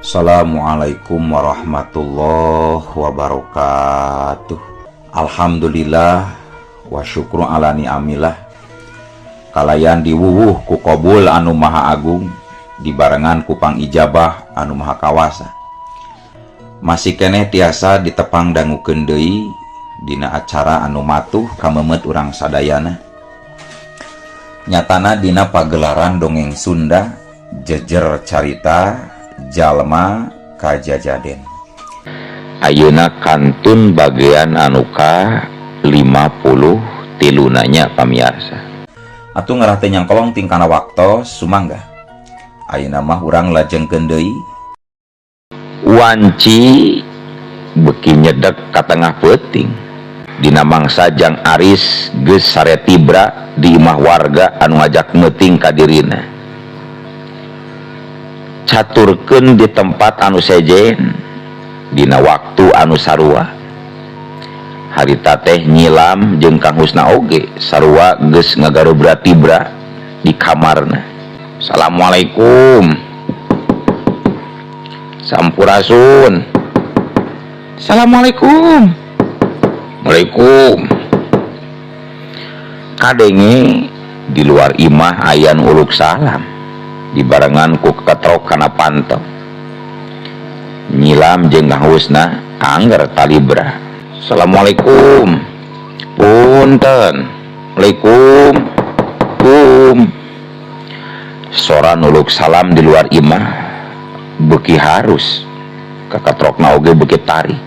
Assalamualaikum warahmatullahi wabarakatuh. Alhamdulillah wa syukru ala ni'amillah. Kalayan diwuwuh ku qabul anu maha agung, dibarengan ku pangijabah anu maha kawasa. Masih keneh tiasa ditepang dangukeun deui dina acara anu matuh kamemet urang sadayana. Nyatana dina pagelaran dongeng Sunda Jejer Carita Jalma Kajajaden. Ayeuna kantun bagian anu ka 53 nya, pamiarsa. Atuh ngarah teu nyangkolong tingkana waktos, sumangga. Ayeuna mah urang lajengkeun deui. Wanci beki nyedek ka tengah peuting. Dina mangsa Jang Aris geus sare tibra di imah warga anu ngajak meuting ka dirina. Caturkeun di tempat anu sejen dina waktu anu sarua. Harita teh nyilam jeung Kang Husna oge sarua geus ngagarobra tibra di kamarna. Assalamualaikum. Sampurasun. Assalamualaikum. Waalaikum. Kadenge di luar imah aya nu uluk salam dibarengan ku ketrok kana panto. Nyilam jeung Kang Husna angger talibra. Assalamualaikum. Punten. Waalaikum. Kum. Sora nuluk salam di luar imah beuki harus, kakatrokna oge beuki tarik.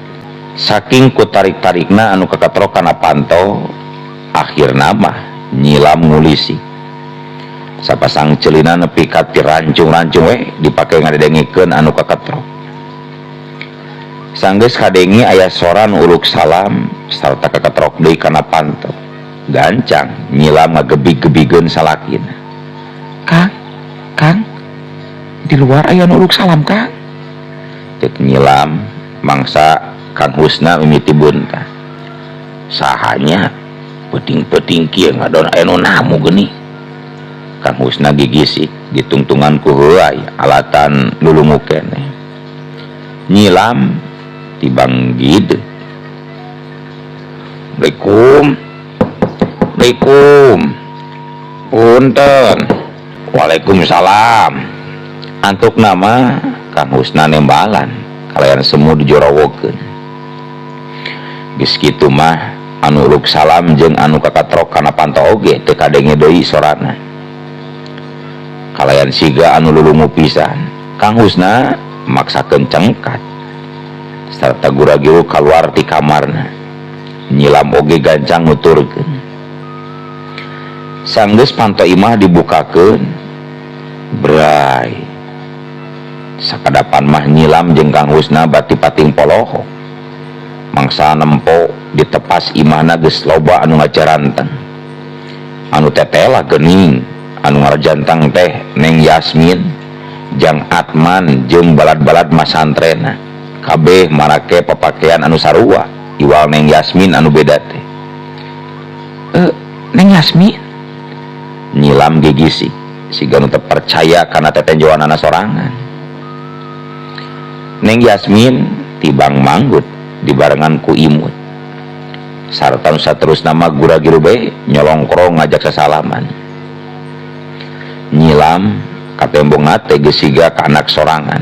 Saking ku tarik-tarikna anu kakatrok kana panto, akhirna mah nyilam ngulisi. Sapasang celina nepi ka tirancung-rancung we dipake ngadengikeun anu kakatrok. Sanggeus kadenge aya sora nu uluk salam sarta kakatrok deui kana panto. Gancang nyilam ngagebig-gebigeun salakina. Kang, Kang, di luar aya nu uluk salam, Kang. Cek nyilam mangsa Kang Husna mimiti buntah. Sahanya peuting-peuting kieu ngadon aya nu namu geuning. Kang Husna gigisik ditungtungan ku heuay alatan lulungu keneh. Nyilam tibang gitu. Assalamualaikum. Assalamualaikum. Punten. Waalaikumsalam. Antuk nama Kang Husna nembalan kalayan semu dijorowokeun. Geus kitu mah anu uluk salam jeung anu kakatrok kana panto oge teu kadenge deui sorana. Kalayan siga anu lulungu pisan. Kang Husna maksakeun cengkat sarta gura-giru kaluar ti kamarna. Nyilam oge gancang nuturkeun. Sanggeus panto imah dibukakeun, bray. Sakadapan mah nyilam jeung Kang Husna bati pating polohok. Mangsa nempo ditepas imahna geus loba anu ngacaranteng. Anu tetela geuning, anu ngarjantang teh Neng Yasmin, Jang Atman jeung balad-balad masantrena. Kabeh marake papakaian anu sarua, iwal Neng Yasmin anu beda teh. Neng Yasmin nyilam gigisi siga nu teu percaya kana tetenjoanana sorangan. Neng Yasmin tibang manggut dibarengan ku imut. Sarta nu saterusna mah gura-giru bae nyolongkrong ngajak sasalaman. Nyilam katembongna teh geus siga ka anak sorangan.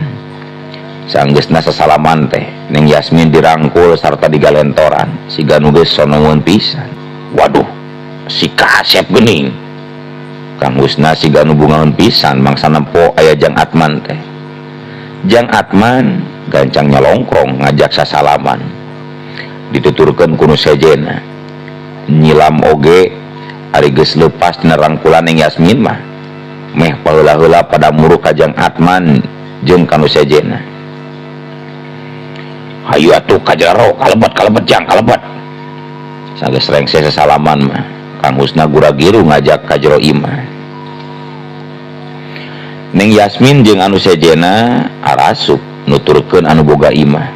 Sanggeusna sasalaman teh Neng Yasmin dirangkul sarta digalentoran siga nu geus sonoeun pisan. Waduh, si kasep geuning. Kang Husna siga nu bungaheun pisan mangsa nempo aya Jang Atman teh. Jang Atman gancang nyalongkrong ngajak sasalaman. Dituturkeun ku nu sejena. Nyilam oge ari geus leupas dina rangkulan Neng Yasmin mah meh paheula-heula pada muruk ka Jang Atman jeung ka nu sejena. Hayu atuh ka jero, kalebet kalebet Jang, kalebet. Sanggeus rengse sasalaman mah Kang Husna gura-giru ngajak ka jero imah. Neng Yasmin jeung anu sejena arasup nuturkeun anu boga imah.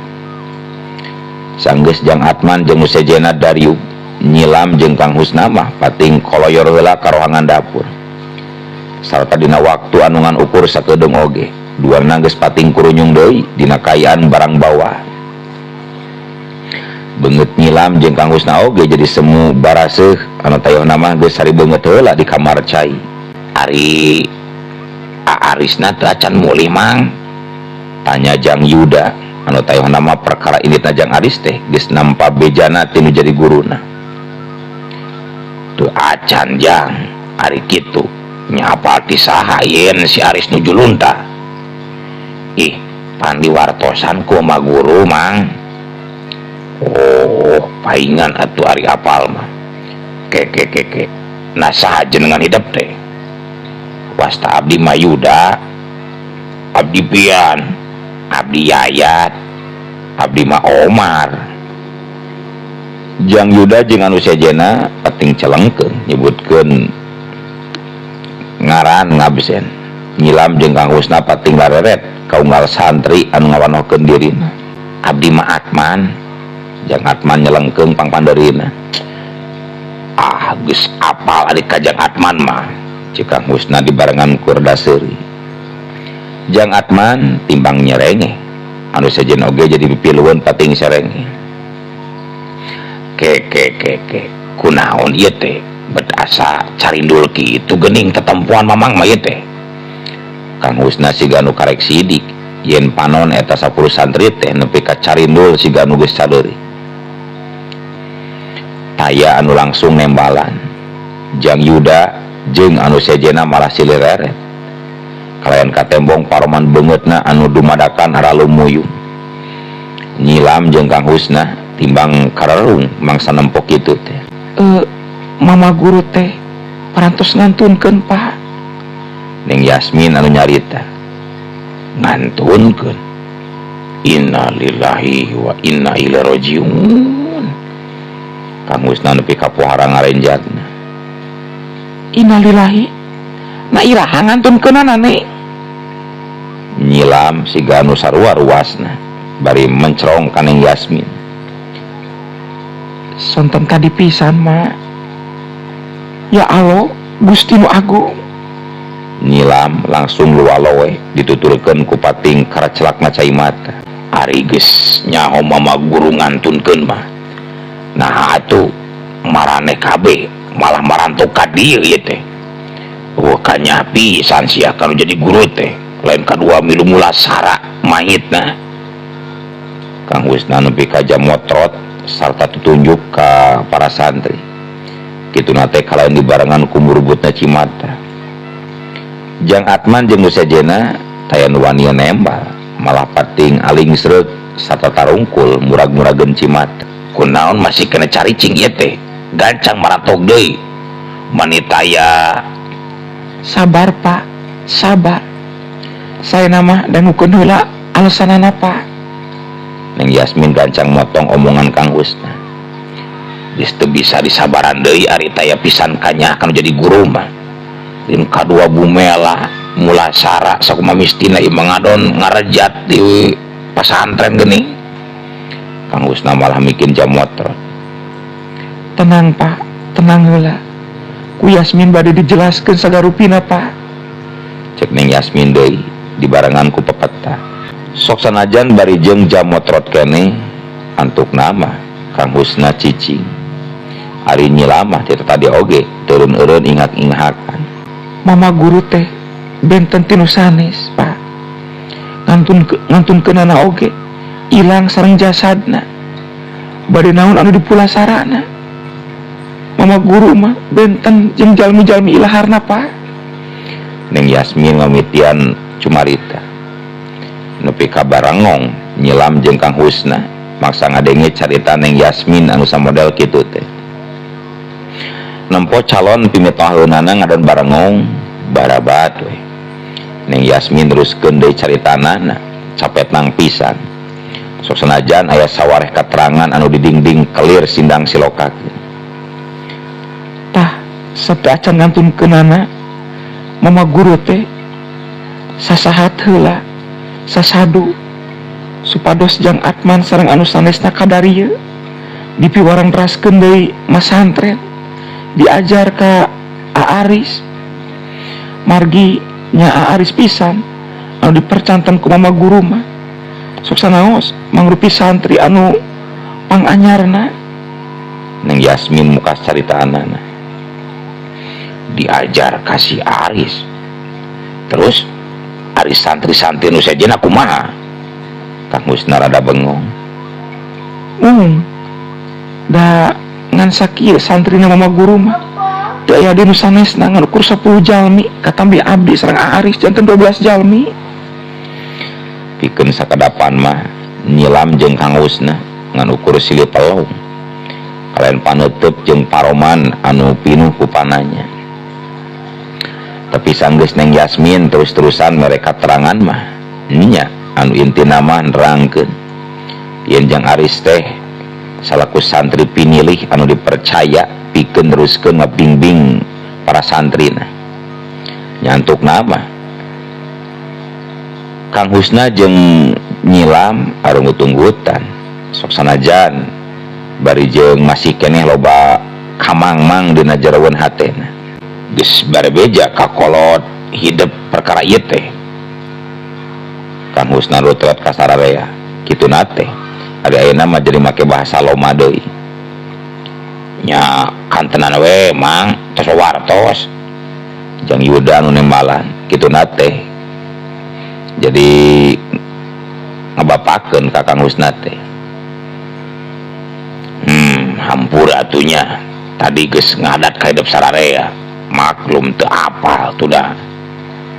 Sanggeus Jang Atman jeung nu sejena dariuk, nyilam jeung Kang Husna mah pating koloyor heula ka rohangan dapur. Sarta dina waktu anu ngan ukur sakedeung oge. Duana geus pating kurunyung deui dina kaayaan barang bawah. Beungeut nyilam jeung Kang Husna oge jadi semu baraseuh anu tayohna mah geus sari beungeut heula di kamar cai. Ari Arisna teu acan mulih mang? Tanya Jang Yuda anu tayohna mah perkara inditna Jang Aris teh geus nampa bejana ti nu jadi guruna. Teu acan Jang, ari kitu nya apal ti saha yen si Aris nuju lunta? Ih, pan diwartosan ku ma guru mang. Oh, paingan atuh ari apal mah. Ke ke ke ke. Nah saha jenengan hidep teh? Wasta abdi mah Yuda, abdi Pian, abdi Yayat, abdi mah Omar. Jang Yuda jeung anu sejena penting celengkeun nyebutkeun ngaran ngabsen. Nyilam jeung Kang Husna pating lareret kaunggal santri anu ngawanohkeun dirina. Abdi mah Atman. Jang Atman nyelengkeung pangpanderina. Ah, geus apal ari ka Jang Atman mah. Cek Kang Husna dibarengan ku reda seuri. Jang Atman timbang nyerengeh. Anu sejen oge jadi pipilueun pating serengeh. Ke ke ke ke. Kunaon ieu teh? Bet asa carindul kitu geuning tetempoan mamang mah ieu teh. Kang Husna siga nu karek sidik yen panon eta 10 santri teh nepi ka carindul siga nu geus cadeuri. Taya anu langsung nembalan. Jang Yuda jeung anu sejena malah silih reret. Kalayan katembong paroman beungeutna anu dumadakan aralumuyung. Nyilam jeung Kang Husna timbang karerung mangsa nempok kitu teh. Mama guru teh parantos ngantunkeun Pak. Ning Yasmin anu nyarita. Ngantunkeun. Innalillahi wa inna ilaihi rajiun. Kang Husna nepi ka pohara ngarenjatna. Innalillahi. Na iraha ngantunkeunana ne? Nyilam siga anu sarua ruasna bari mencerong ka Neng Yasmin. Sonten tadi pisan mak. Ya Allah, Gusti nu agung. Nyilam langsung lualowe dituturkeun ku pating karacelakna cai mata. Ari geus nyaho mama guru ngantunkeun mah. Nah atuh maraneh kabeh malah marantok ka dieu ieu teh. Eueuh kanyah pisan sia kanu jadi guru teh. Lain kadua milu mulasara mayitna. Kang Husna nepi ka jam motrot sarta tutunjuk ka para santri. Kituna teh kalayan dibarengan ku murbutna cimata. Jang Atman jeung nu sejena taya nu wani nembal, malah pating aling sreuk sarta tarungkul murag-murageun cimata. Kunaon masih kena caricing ieu teh? Gancang maratok deui. Manitaya. Sabar Pak, sabar. Saya nama dangukeun heula alasanana Pak. Neng Yasmin gancang motong omongan Kang Husna. Geus teu bisa disabaran deui ari taya pisan kanyah kanu jadi guru mah. Lain kadua bumela mulasara sakumaha mistina ieu mah ngadon ngarejat di pasantren geuning. Kang Husna malah mikin jam motor. Tenang Pak, tenang heula. Ku Yasmin bade dijelaskeun sagarupina Pak. Cek Neng Yasmin deui dibarengan ku pepeta. Sok sanajan bari jeung jam motrot keneh antuk nama Kang Husna cicing. Ari nyilamah ti tadi oge teureun-eureun ingak-inghakan. Mama guru teh benten tinu sanes Pak. Ngantunkeunana oge ilang sareng jasadna. Bade naon anu dipulasarana? Mama guru mah benten jeung jalmi-jalmi ilaharna Pak. Neng Yasmin ngamitian cumarita. Nepi ka barangong nyilam jeung Kang Husna maksa ngadenge carita Neng Yasmin anu samodel kitu teh. Nempo calon pimitohaeunana ngadon barangong barabat we. Neng Yasmin teruskeun deui caritanana capet nang pisan. Sok sanajan aya sawareh katerangan anu didingding kelir sindang silokakeun. Tah sabda acan ngantunkeunana mama guru teh sasahat heula sasadu supados Jang Atman sareng anu sanesna kadarieu dipiwarang raskeun deui masantren diajar ka Aaris margi nya Aaris pisan Anu dipercanten ku mama guru mah sok sanaos mangrupi santri anu panganyarna. Neng Yasmin muka caritaanana diajar kasih Aris terus Aris santri-santri nu sejen kumaha? Kang Husna rada bengong. Da ngan sakieu santrina mama guru mah teu aya di nu sanesna ngan ukur 10 jalmi katambi abdi sareng Aris janten 12 jalmi. Pikeun sakadapan mah nyilam jeung Kang Husna ngan ukur silih pelong kalayan paneuteub jeung paroman anu pinuh ku pananya. Tapi sanggeus Neng Yasmin terus-terusan mereka terangan mah nya anu intina mah nerangkeun yen Jang Aris teh salaku santri pinilih anu dipercaya pikeun neruskeun ngabingbing para santrina. Nyantuk nama Kang Husna jeung nyilam arunggut-unggutan sok sanajan bari jeung masih keneh loba kamangmang dina jaraweun hatena. Geus barebeja kakolot hidup perkara ieu teh. Kang Husna rutret ka sararea kituna teh ari ayeuna mah jadi make bahasa loma deui. Nya kantenan we mang tos wartos Jang Yuda anu nembalan kituna teh jadi ngabapakeun ka Kang Husna teh. Hampura atunya tadi geus ngadat ka hidup sararea maklum teu apal tuh dah.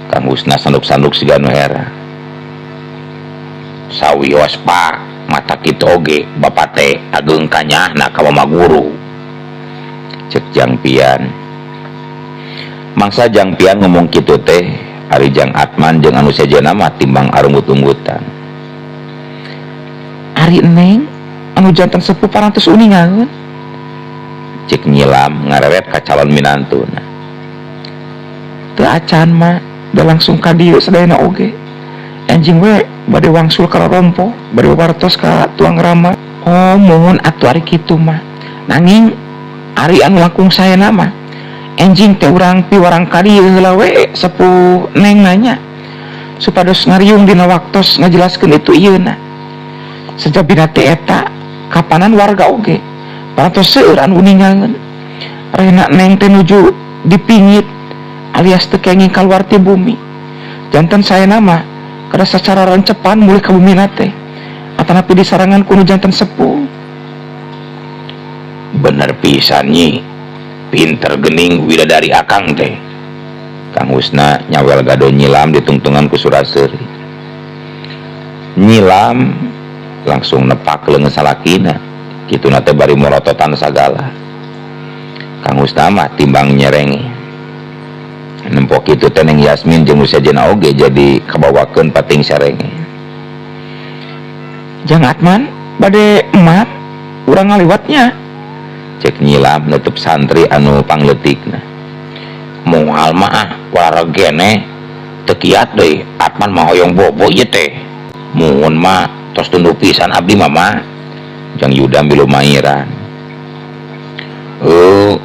Kang Husna sanduk-sanduk siga nu hera. Sawios Pak mata kitu oge bapa teh ageung kanyahna ka mama guru. Cek Jang Pian. Mangsa Jang Pian ngomong kitu teh ari Jang Atman jeung anu sejenna mah timbang arunggut-unggutan. Ari Neng anu jantan sepuh parantos uningaeun. Cek nyilam ngareret ka calon minantuna. Teu acan mah da langsung ka dieu sadayana oge. Anjing we bade wangsul ka rompo, bade wartos ka tuang rama. Oh, mohon atuh ari kitu mah. Nanging ari anu langkung saena mah enjing teh urang piwarang ka dieu heula we sepuh Neng nanya supados ngariung dina waktos ngajelaskeun itu ieu na. Sejabina teh eta kapanan warga oge parantos seueur anu uningangeun. Rehna Neng teh nuju dipingit alias teu kenging kaluar ti bumi. Janten saena mah kada sacara rencepan mulih ka bumina teh atanapi disarangan ku nu janten sepuh. Bener pisan nyi, pinter gening widadari akang teh. Kang Husna nyawel gado nyilam ditungtungan ku Suraseri. Nyilam langsung nepak leungeun salakina kituna teh bari morototan sagala. Kang Husna mah timbang nyerenge. Nempo kitu teh Neng Yasmin jeung nu sejenna oge jadi kabawakeun pating serenge. Jang Atman bade emat urang ngaliwatnya. Cek nyilam nutup santri anu pangleutikna. Moal mah ah wareg keneh teu kiat deui Atman mah hoyong bobo ieu teh. Muhun mah tos tunduh pisan abdi mah mah. Jang Yuda milu mairan.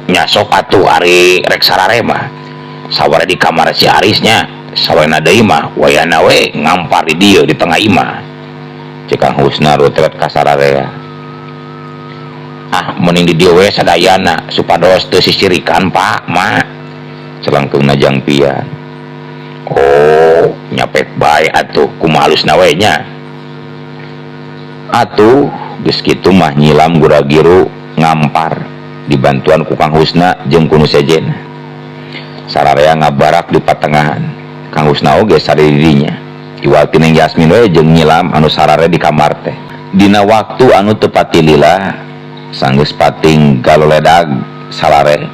Nya sok atuh ari rek sarare mah. Sawara di kamar si Arisnya, sawena deui mah wayahna we ngampar di dieu di tengah imah. Cek Kang Husna rutret ka sararea. Ah mending di dieu we sadayana supados teu sisirikan Pak Ma. Celangkeungna Jang Pian. Oh, nyapek bae atuh kumaha halusna we nya. Atuh geus kitu mah nyilam gura-giru ngampar dibantuan ku Kang Husna jeung ku nu sejenna. Sararea ngabarak di patengahan. Kang Husna oge sare di dinya. Iwal ti Neng Yasmin we jeung nyilam anu sarare di kamar teh. Dina waktu anu teu patilila sanggeus pating galoledag salare.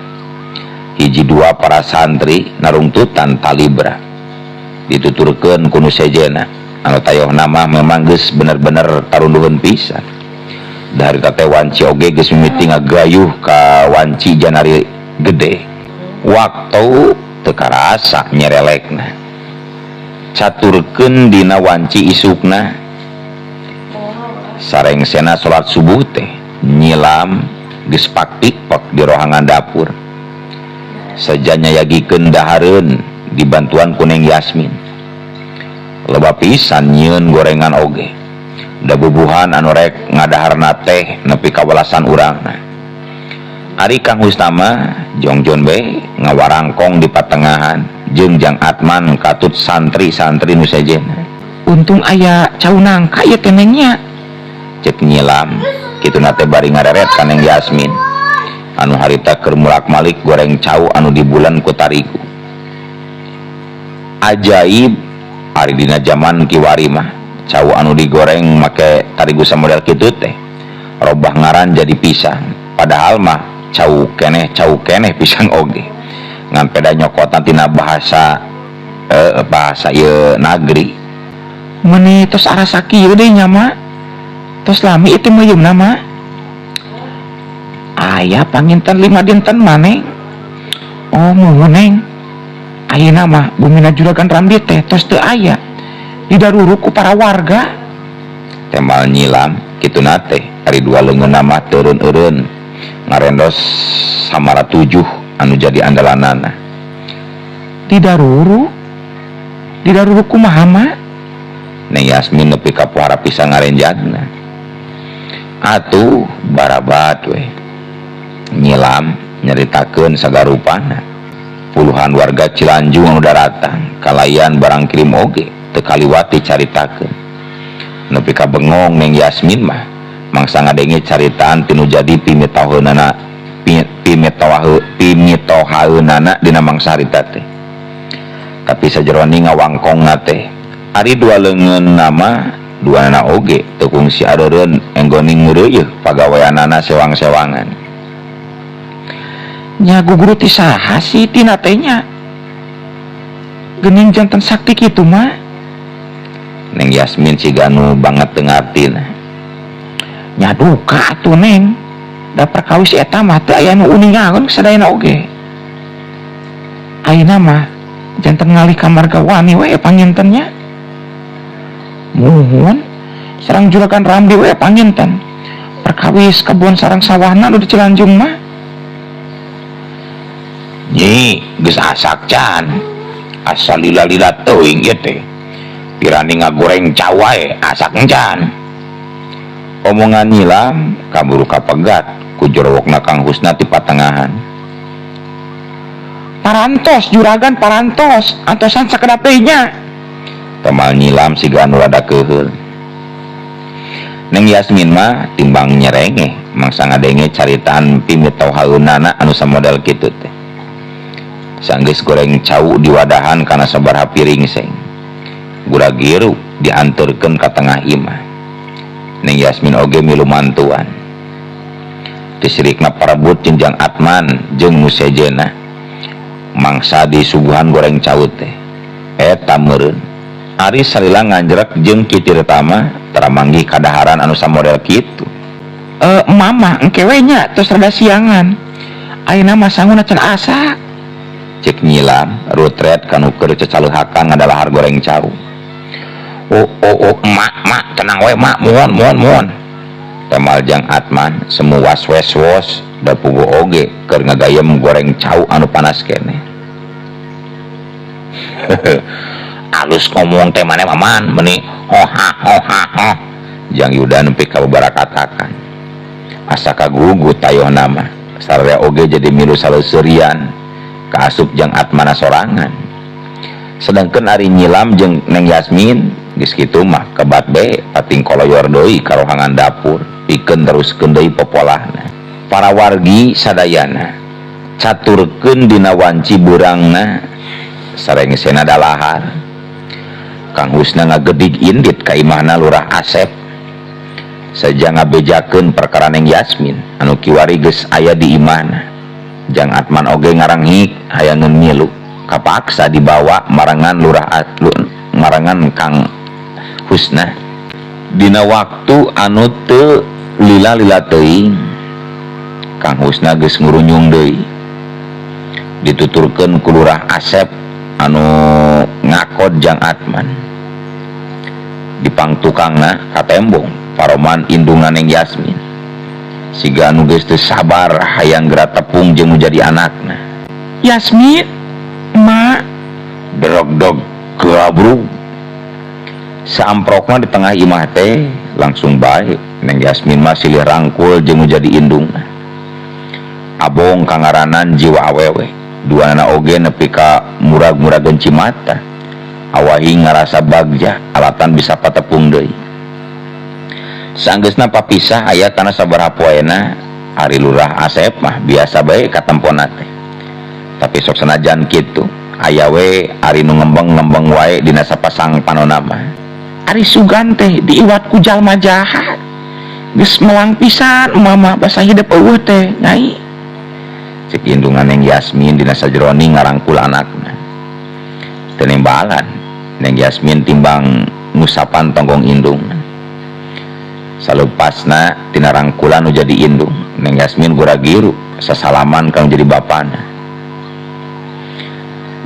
Hiji dua para santri narungtutan talibra. Dituturkeun ku nu sejenna anu tayohna mah memang geus bener-bener tarunduheun pisan. Dari teh wanci oge geus mimiti ngagayuh ka wanci janari gede. Waktu teu karasa nyerelekna. Caturkeun dina wanci isukna. Sarengsena salat subuh teh nyilam geus paktik-pek di rohangan dapur. Sejanya yagikeun dahareun dibantuan ku Neng Yasmin. Loba pisan nyieun gorengan oge. Da bubuhan anu rek ngadaharna teh nepi ka welasan urangna. Ari Kang Husna mah jongjon be ngawarangkong di patengahan jeung Jang Atman katut santri-santri nu sejenna. Untung aya cau nangka ieu teh Neng nya. Cek nyilam kituna teh bari ngareret ka Neng Yasmin anu harita keur mulak-malik goreng cau anu dibulan ku tarigu. Ajaib ari dina jaman kiwari mah cau anu digoreng make tarigu samodel kitu teh robah ngaran jadi pisang, padahal mah cau keneh pisang oge ngan peda nyokotan tina bahasa bahasa ieu nagri. Meuni tos arasa kieu deui nya mak, tos lami ieu teh meuyeumna mak. Aya panginten 5 dinten maneh. Oh muhun Neng, ayeuna mah bumina Juragan Ramdi teh tos teu aya, didaruruk ku para warga. Temal nyilam kituna teh ari dua leungeunna mah teureun-eureun ngarendos samara 7 anu jadi andalanana. Didaruruk? Didaruruk kumaha mak? Neng Yasmin nepi ka pohara pisan ngarenjadna. Atuh barabat we. Nyilam nyaritakeun sagarupana. Puluhan warga Cilanjung anu daratang kalayan barang kirim oge teu kaliwati caritakeun. Nepi ka bengong Neng Yasmin mah mangsa ngadenge caritaan tinu jadi pimitohaeunana pimitohaeunana dina mangsa harita teh. Tapi sajeroni ngawangkongna teh ari dua leungeun nama dua nana oge teu kungsi areureun enggoning ngeureuyeuh pagaweanana sewang-sewangan. Nya guguru ti saha sih tina teh nya? Geuning janten sakti kitu mah. Neng Yasmin siga nu banget teu ngartina. Nya duka atuh Neng, da perkawis eta mah teu aya nu uningaeun sadayana oge. Ayeuna mah janten ngalih ka marga wani we panginten nya. Muhun sareng Juragan Ramdi we panginten. Perkawis kebon sareng sawahna nu di Cilanjung mah. Nyi geus asak can. Asa lila-lila teuing ieu teh. Pirani ngagoreng cau wae asak encan. Omongan nyilam kaburu kapegat ku jorowokna Kang Husna ti patengahan. Parantos juragan parantos antosan sakedap deui nya. Temal nyilam siga anu rada keuheul. Neng Yasmin mah timbang nyerengeh mangsa ngadenge caritaan pimitohaeunana anu samodel kitu teh. Sanggeus goreng cau diwadahan kana sabaraha piring seng. Guragiru dianterkeun ka tengah imah. Neng Yasmin oge milu mantuan. Tisirikna parebut jeung Jang Atman jeung nu sejenna. Mangsa disuguhan goreng cau teh. Eta meureun ari salila nganjrek jeung Ki Tirta mah tara manggih kadaharan anu samodel kitu. Mama engke we nya tos rada siangan. Ayeuna mah sanguna can asak. Cek nyilam rutret kanu keur cecaleuhakan ngadalahar goreng cau. Oh oh oh mak mak tenang we mak muhun muhun muhun. Temal Jang Atman semu was-wes-wos da puguh oge keur ngagayem goreng cau anu panas keneh. Alus ngomong teh maneh maman meuni hoha hoha ho. Jang Yuda nepi ka babarakatakan. Asa kagugu tayohna mah sararea oge jadi milu saleuserian kaasup Jang Atmana sorangan. Sedangkan ari nyilam jeung Neng Yasmin geus kitu mah kebat be pating koloyor deui ka rohangan dapur pikeun teruskeun deui popolahna. Para wargi sadayana caturkeun dina wanci beurangna sarengsena dalahar. Kang Husna ngagedig indit ka imahna Lurah Asep saja ngabejakeun perkara Neng Yasmin anu kiwari geus aya di imahna. Jang Atman oge ngaranghik hayangeun milu kapaksa dibawa marangan Lurah marangan Kang Husna. Dina waktu anu teu lila-lila teuing Kang Husna geus ngurunyung deui. Dituturkeun ku Lurah Asep anu ngakod Jang Atman. Dipangtukangna katembong paroman indungna Neng Yasmin. Siga anu geus teu sabar hayang geura tepung jeung nu jadi anakna. Yasmin, mak drog-dog gabru. Saamprokna di tengah imah teh langsung bae Neng Yasmin mah silih rangkul jeung nu jadi indungna. Abong kangaranan jiwa awewe, duanana oge nepi ka murag-murageun cimata. Awahi ngarasa bagja alatan bisa patepung deui. Sanggeusna papisah aya kana sabaraha poena ari Lurah Asep mah biasa bae katempona teh. Tapi sok sanajan kitu aya we ari nu ngembeng-ngembeng wae dina sapasang panona mah. Ari sugan teh diiwat ku jalma jahat. Geus melang pisan mama basa hidep eueuh teh nyai. Cek indungan Neng Yasmin dina sajeroni ngarangkul anakna. Teu nembalan Neng Yasmin timbang ngusapan tonggong indungna. Salepasna tina rangkulan nu jadi indung, Neng Yasmin gura-giru sasalaman kang jadi bapana.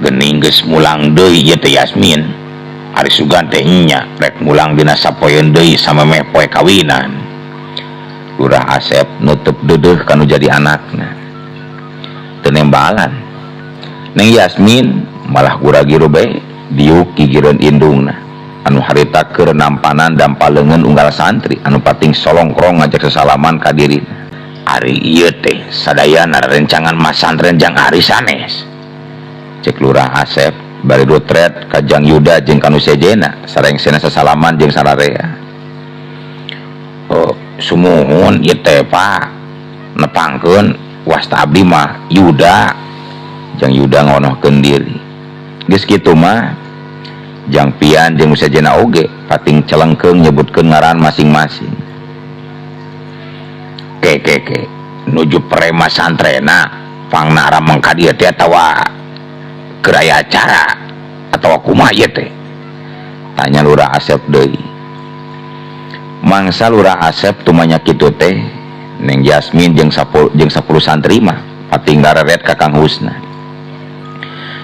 Gening geus mulang deui ieu teh Yasmin. Ari sugan teh nya rek mulang dina sapoeun deui samemeh poe kawinan. Lurah Asep nutup deudeuh kanu jadi anakna. Teu nembalan Neng Yasmin malah gura-giru bae diuk gigireun indungna anu harita keur nampanan dampal leungeun unggal santri anu pating solongkrong ngajak sesalaman ka dirina. Ari ieu teh sadayana rencangan masantren jang Aris sanes. Cek Lurah Asep bari dotret ka Jang Yuda jeung kanu sejena sarengsena sesalaman jeung sararea. Oh, sumuhun ieu teh Pak, nepangkeun wasta abdi mah Yuda. Jang Yuda ngonohkeun diri. Geus kitu mah Jang Pian jeung sejena oge pating celengkeung nyebutkeun ngaran masing-masing. Ke ke ke nuju prema santrena pangna arameng ka dieu teh atawa keur aya acara atawa kumaha ieu teh? Tanya Lurah Asep deui. Mangsa Lurah Asep tumanya kitu teh Neng Yasmin jeung 10 santri mah pating dareret ka Kang Husna.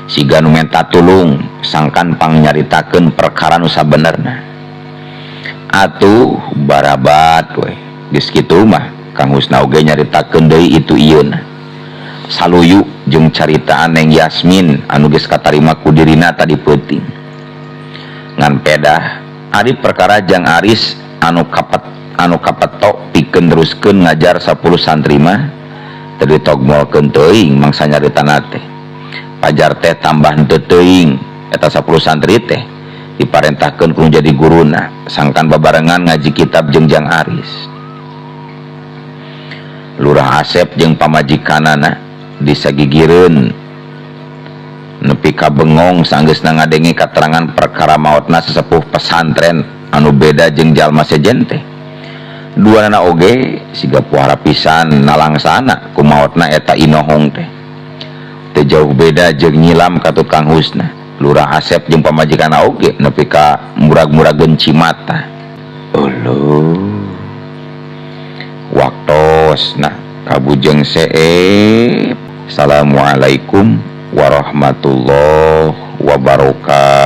Siga nu menta tulung sangkan pangnyaritakeun perkara nu sabenerna. Atuh barabat we. Geus kitu mah Kang Husna oge nyaritakeun deui itu ieuna. Saluyu jeung caritaan Neng Yasmin anu geus katarima ku dirina tadi peuting. Ngan pedah ari perkara Jang Aris anu kapetok pikeun neruskeun ngajar 10 santri mah teu ditogmolkeun teuing mangsa nyaritana teh. Pajar teh tambah henteu teuing eta 10 santri teh diparentahkeun ku jadi guruna sangkan babarengan ngaji kitab jeung Jang Aris. Lurah Asep jeung pamajikanana disagigireun nepi ka bengong sanggeusna ngadenge katerangan perkara maotna sesepuh pesantren anu beda jeung jalma sejen teh. Duanana oge siga puara pisan nalangsana ku maotna eta inohong teh. Teu jauh beda jeung nyilam katut Kang Husna. Lurah Asep jeung pamajikanna oge nepi ka murag-murageun cimata. Euleuh. Waktosna kabujeng seep. Assalamualaikum warahmatullahi wabarakatuh.